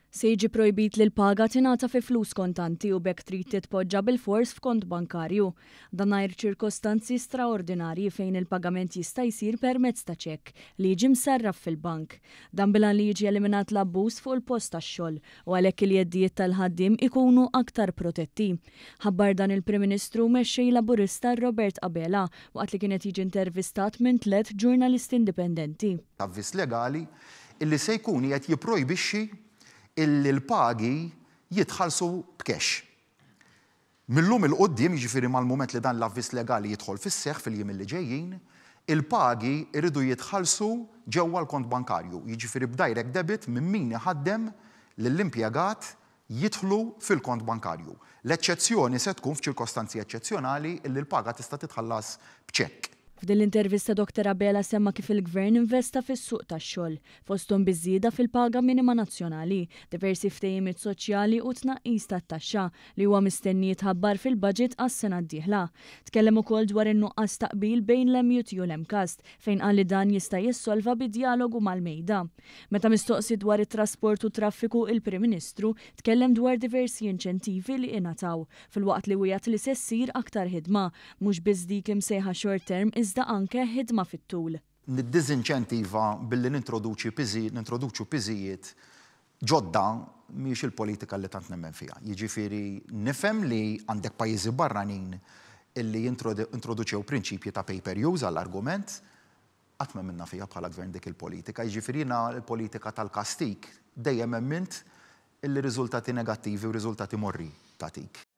Se jiġi projbit li l-paga tingħata fi flus kontanti u b'hekk trid titpoġġa bilfors f'kont bankarju. Dan għajr ċirkostanzi straordinarji fejn il-pagament jista' jsir permezz ta' ċekk li jiġi msarraf fil-bank. Dan bil-għan li jiġi eliminat l-abbuż fuq il-post tax-xogħol u għalhekk il-jeddijiet tal-ħaddiem ikunu aktar protetti. Ħabbar dan il-Prim Ministru u Mexxej Laburista Robert Abela waqt li kien qed jiġi intervistat minn tlett ġurnalisti indipendenti. Avviż legali illi se jkun qiegħed jipprojbixxi illi l-pagi jitħallsu b'cash. Mil-lum 'il quddiem, jiġifieri mal-mument li dan l-avviż legali jidħol fis-seħħ fil-jiem illi ġejjin, il-pagi jridu jitħallsu ġewwa l-kont bankarju, jiġifieri b'direct debit minn min iħaddem lill-impjegat jidħlu fil-kont bankarju. L-eċċezzjoni se tkun f'ċirkostanzi eċċezzjonali illi l-paga tista' titħallas b'ċekk. F'din l-intervista Doctor Abela semma kif il-Gvern investa fis-suq tax-xogħol, fosthom biż-żieda fil-paga minima nazzjonali, diversi ftehimiet soċjali u tnaqqis tat-taxxa li huwa mistenni jitħabbar fil-budget għas-sena d-dieħla. Tkellem ukoll dwar in-nuqqas ta' qbil bejn l-MUT u l-MCAST fejn qal li dan jista' jissolva bi djalogu mal-mejda. Meta mistoqsi dwar it-trasport u t-traffiku il-Prim Ministru tkellem dwar diversi inċentivi li ingħataw filwaqt li wiegħed li se ssir aktar ħidma, mhux biss dik imsejħa short term iżda anke ħidma fit-tul. Niddiżinċentiva billi nintroduċi piżi nintroduċu piżijiet ġodda mhijiex il-politika li tant nemmen fiha. Jiġifieri nifhem li għandek pajjiżi barranin illi introduċew prinċipji ta' pay per use għall-argument, qatt m'emminna fiha bħala gvern dik il-politika. Jiġifieri jiena l-politika tal-kastig dejjem emmint illi riżultati negattivi u riżultati morri tagħtik.